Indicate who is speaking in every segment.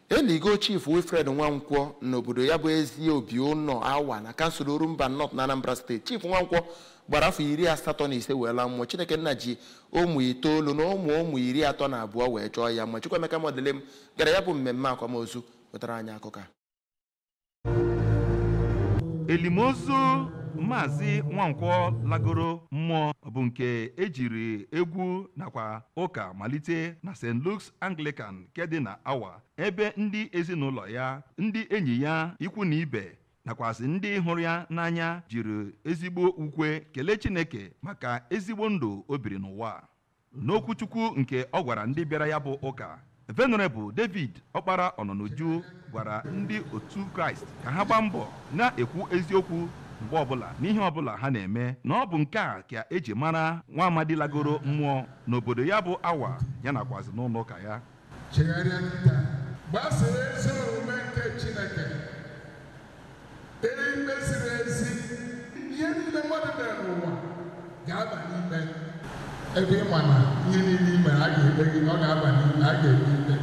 Speaker 1: Eligo Chief Wilfred Nwankwọ n'obodo ya bụ ezi obi ụnọ awa na kansụl Orumba North na Anambra steeti. Chief Nwankwọ gbara afọ 85 wee laa mmụọ. Chineke nna ji ụmụ 9 na ụmụ ụmụ 32 wee chọọ ya mma. Chukwuemeka Modelem gara ya bụ mmemme akwamozu wetara anyị akụkọ a.
Speaker 2: Elimozu Maazị Nwankwọ lagoro mmụọ bụ nke ejiri egwu nakwa ụka malite na St. Luke's Anglican nke dị na Awa, ebe ndị ezinụlọ ya, ndị enyi ya, ikwu na ibe nakwazị ndị hụrụ ya n'anya jiri ezigbo ukwe kelee Chineke maka ezigbo ndụ o biri n'ụwa. N'okwuchukwu nke ọ gwara ndị bịara ya bụ ụka, Venerable David Ọkpara Ọnọnuju gwara ndị otu Kraịst ka ha gbaa mbọ na-ekwu eziokwu mgbe ọbụla n'ihe ọbụla ha na-eme, na ọ bụ nke a ka eji mara nwa amadi lagoro mmụọ n'obodo ya bụ Awa ya nakwazị n'ụlọ ụka ya.
Speaker 3: Chegharịa kịta, gbasoo ezi omume nke Chineke, ikpe ziri ezi, ihe niile mmadụ mere n'ụwa ga-aba n'ikpe. Ebe ị ma na ihe niile i mere a ga-ekpe gị na ọ ga-aba n'ikpe, a ga-ekpe ikpe.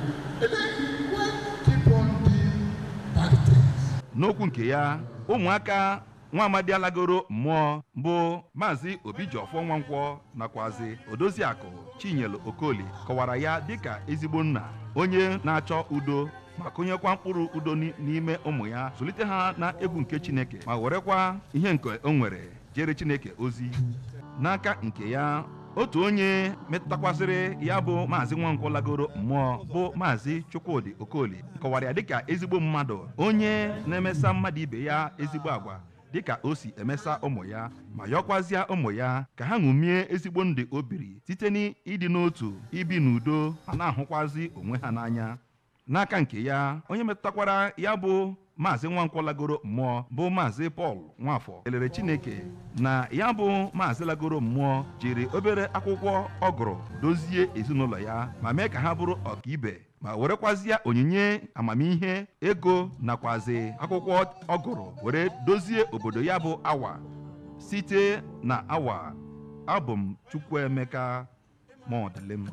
Speaker 3: And then why keep on doing bad things?
Speaker 2: N'okwu nke ya, ụmụaka nwa amadi alagoro mmụọ bụ Maazị Obijiọfọ Nwankwọ nakwazi Odoziakụ Chinyelu Okoli kọwara ya dịka ezigbo nna, onye na-achọ udo ma kụnyekwa mkpụrụ udo n'ime ụmụ ya, zụlite ha na egwu nke Chineke ma werekwa ihe nke o nwere jere Chineke ozi. N'aka nke ya, otu onye metụtakwasịrị ya bụ Maazị Nwankwọ lagoro mmụọ bụ Maazị Chukwudi Okoli kọwara ya dịka ezigbo mmadụ, onye na-emesa mmadụ ibe ya ezigbo agwa dịka o si emesa ụmụ ya, ma yọkwazịa ụmụ ya ka ha ṅomie ezigbo ndụ o biri site n'ịdị n'otu, ibi n'udo ma na-ahụkwazị onwe ha n'anya. N'aka nke ya, onye metụtakwara ya bụ Maazị Nwankwọ lagoro mmụọ bụ Maazị Paul Nwafọ kelere Chineke na ya bụ Maazị lagoro mmụọ jiri obere akwụkwọ ọ gụrụ dozie ezinụlọ ya ma mee ka ha bụrụ ọkaibe, ma werekwazịa onyinye amamihe, ego nakwazi akwụkwọ ọ gụrụ were dozie obodo ya bụ Awa. Site na Awa, abụ m Chukwuemeka Modelem.